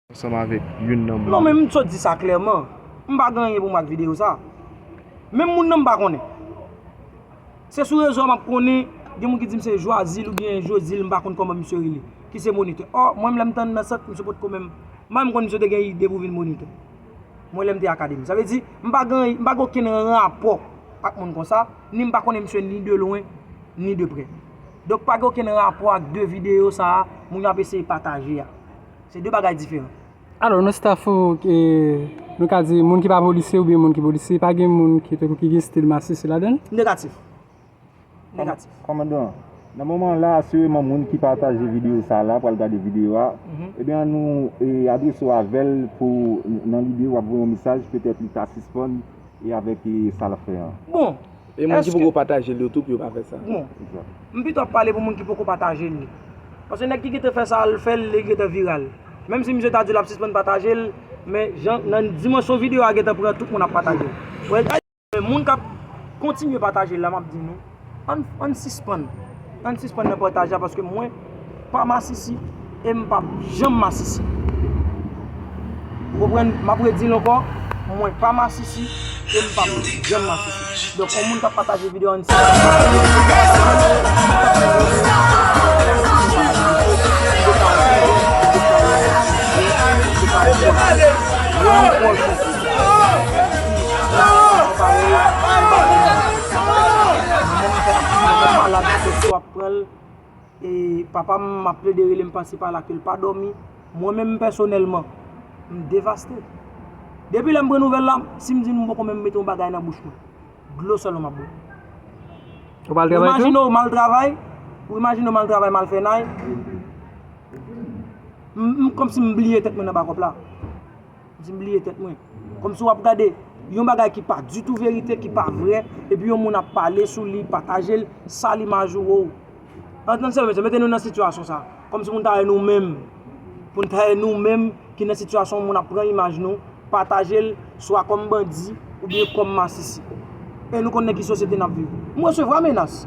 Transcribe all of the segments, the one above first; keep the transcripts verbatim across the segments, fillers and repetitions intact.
Ansanm avèk youn nan moun. Non, men m sot di sa klèman. M pa gen anyen pou m ak videyo sa. Menm moun nan m pa konnen. Se sou rezo a m ap konnen, gen moun ki di m se Jwazil oubyen Jozil, m pa konn kòman misye rele, ki se monitè. Ò, mwen menm lè m t nan sant, misye potko menm, m pa menm konn misye te gen ide pou vin monitè. Mwen lè m te akademi. Sa vle di, m pa gen, m pa gen okenn rapò ak moun konsa, ni m pa konnen misye ni de lwen, ni de prè. Donk pa gen okenn rapò ak de videyo sa a, moun yo ap eseye pataje a. Se de bagay diferan. Alò, nan staff ou, e, nou ka di, moun ki pa polisye oubyen moun ki polisye, pa gen moun ki tankou ki gen stil masisi ladan l? Negatif. Negatif. Kòmandan, nan moman la, asireman moun ki pataje videyo sa la pral gade videyo a, ebyen an nou e, adrese w avè l pou nan lide w ap voye yon mesaj, petèt li ta sispann e avèk e, sa l ap fè an. Bon, E moun ki poko pataje l yo tou pou yo pa fè sa. Bon, m pito ap pale pou moun ki poko pataje l li. Paske nèg ki gentan fè sa l fè l, li gentan viral. Menm si misye ta di l ap sispann pataje l, men jan nan dimansyon videyo a gentan pran tout moun ap pataje l. Wè, men moun k ap kontinye pataje l la, m ap di nou, ann, ann sispann. Ann sispann nan pataje a paske mwen pa masisi e m p ap janm masisi. Ou konprann? M ap redi l ankò, mwen pa masisi e m p ap janm masisi. Donk, yon moun k ap pataje videyo a, ann sispann. Mwen yon pwòch ou. Mwen fè aktivite malad, se swa pran l. E papa m, m ap plede rele m pase pa la ke l pa dòmi. Mwen menm pèsonèlman, m devaste. Depi lè m pran nouvèl la, si m di nou m poko menm mete yon bagay nan bouch mwen. Dlo sèlman m ap bwè. Ou pa al travay tou? Ou imajine w m al travay, ou imajine w m al travay, m al fè nay. M, m, kòmsi m bliye tèt mwen nan bakòp la. M di m bliye tèt mwen. Kòmsi w ap gade yon bagay ki pa ditou verite, ki pa vrè, epi yon moun ap pale sou li, pataje l, sal imaj ou, wow. Ann, ann serye, mesye, mete nou nan sitiyasyon sa. Kòmsi pou n ta wè nou menm, pou n ta wè nou menm ki nan sitiyasyon yon moun ap pran imaj nou, pataje l, swa kòm bandi, oubyen kòm masisi. E nou konn nan ki sosyete n ap viv. M resevwa menas.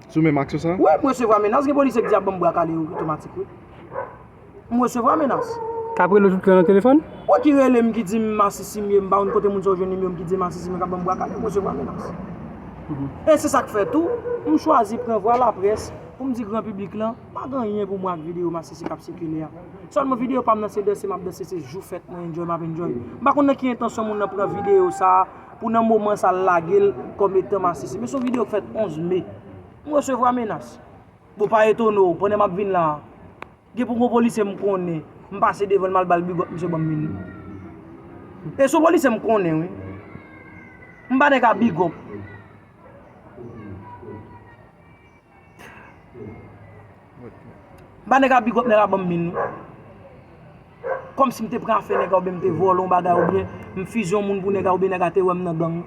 Sou menm aksyon sa? Wi, m resevwa menas. Gen polisye k di y ap ban m bwa kale otomatik, wi. M resevwa menas. K ap rele w tout lè nan telefòn? Wi, ki rele m, ki di m masisi m ye, m pa konn kote moun sa yo jwenn nimewo m, ki di masisi m ye, k ap ban m bwa kale, m resevwa menas. E se sa k fè tou, m chwazi pran vwa laprès pou m di gran piblik lan, pa gen anyen pou mwen ak videyo masisi k ap sikile a. Sèlman videyo pa m nan se danse m ap danse, se jou fèt mwen enjoy m ap enjoy. M pa konn nan ki entansyon moun nan pran videyo sa a, pou nan moman sa l lage l kòm etan masisi. Men se yon videyo k fèt onz me. M resevwa menas. Bon, pa etone w, pandan m ap vin la a, gen pou gon polisye m konnen, m pase devan l, m al ba l bigòp, misye ban m min li. E se yon polisye m konnen, wi. M pa nèg a bigòp. M pa nèg a bigòp, nèg a ban m min li. Kòmsi m te pran afè nèg la oubyen m te vòlè yon bagay oubyen m fizye yon moun pou nèg la oubyen nèg la te wè m nan gang.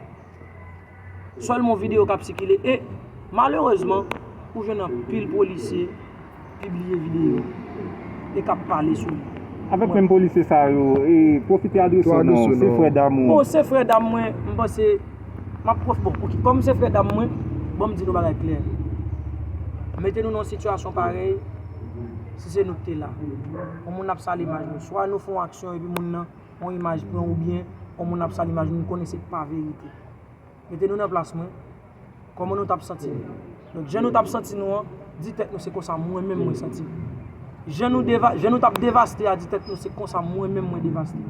Sèlman yon videyo k ap sikile e, malerezman, ou jwenn anpil polisye pibliye videyo e k ap pale sou li. Avèk menm polisye sa yo, e, pwofite adrese w non, se frè dam ou. Bon, se frè dam mwen, m panse, m ap pwof, bon, ok, kòm se frè dam mwen, ban m di nou bagay klè. Mete nou nan yon sitiyasyon parèy, si se nou k te la. Yon moun ap sal imaj nou. Swa nou fè yon aksyon epi moun nan yon imaj pran oubyen yon moun ap sal imaj nou, nou konnen se pa verite. Mete nou nan plas mwen, kòman nou t ap santi nou? Donk, jan nou t ap santi nou an, di tèt nou se konsa mwen menm mwen santi m. Jan nou deva, jan nou t ap devaste a, di tèt nou se konsa mwen menm mwen devaste.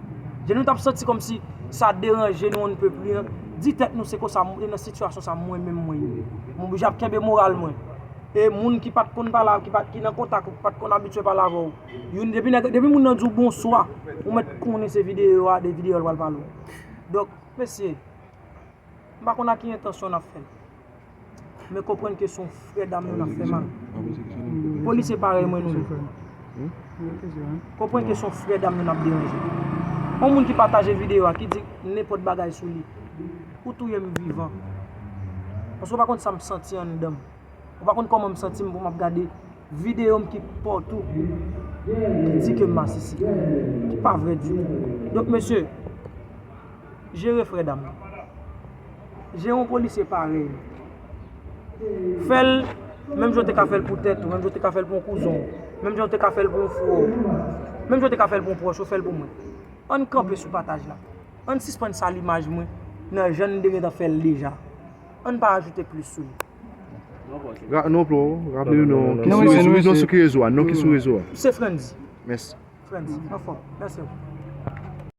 Jan nou t ap santi kòmsi sa deranje nou on ne peut plus an, di tèt nou se konsa m, nan sitiyasyon sa mwen menm mwen ye. Mwen oblije ap kenbe moral mwen. E moun ki pa t konn pale, ki pa, ki nan kontak ou, ki pa t konn abitye pale avè w, youn, depi nèg, depi moun nan di w bonswa, ou mèt konnen se videyo a, de videyo a l pral pale w. Donk, mesye, m pa konn ak ki entansyon n ap fè l. Men konprann ke se yon frè dam nou n ap fè mal. Polisye parèy mwen nou ye. Konprann ke se yon frè dam nou n ap deranje. Yon moun ki pataje videyo a, ki di nenpòt bagay sou li, ou touye m vivan. Paske w pa konn sa m santi anndan m. Ou pa konn kòman m santi m pou m ap gade videyo m ki pa w tou, ki di ke m masisi, ki pa vrè ditou. Donk, mesye, jere frè dam nan. Jere yon polisye parèy. Fè l menm jan w te ka fè l pou tèt ou, menm jan w te ka fè l pou yon kouzen w, menm jan w te ka fè l pou yon frè w. Menm jan w te ka fè l pou yon pwòch ou, fè l pou mwen. Ann kanpe sou pataj la. Ann sispann sal imaj mwen nan jan n te gentan fè l deja. Ann pa ajoute plis sou li. Non, bro, raple nou non ki sou rezo a, non ki sou rezo a. Se Frandzy. Mèsi. Frandzy, anfòm. Mèsi.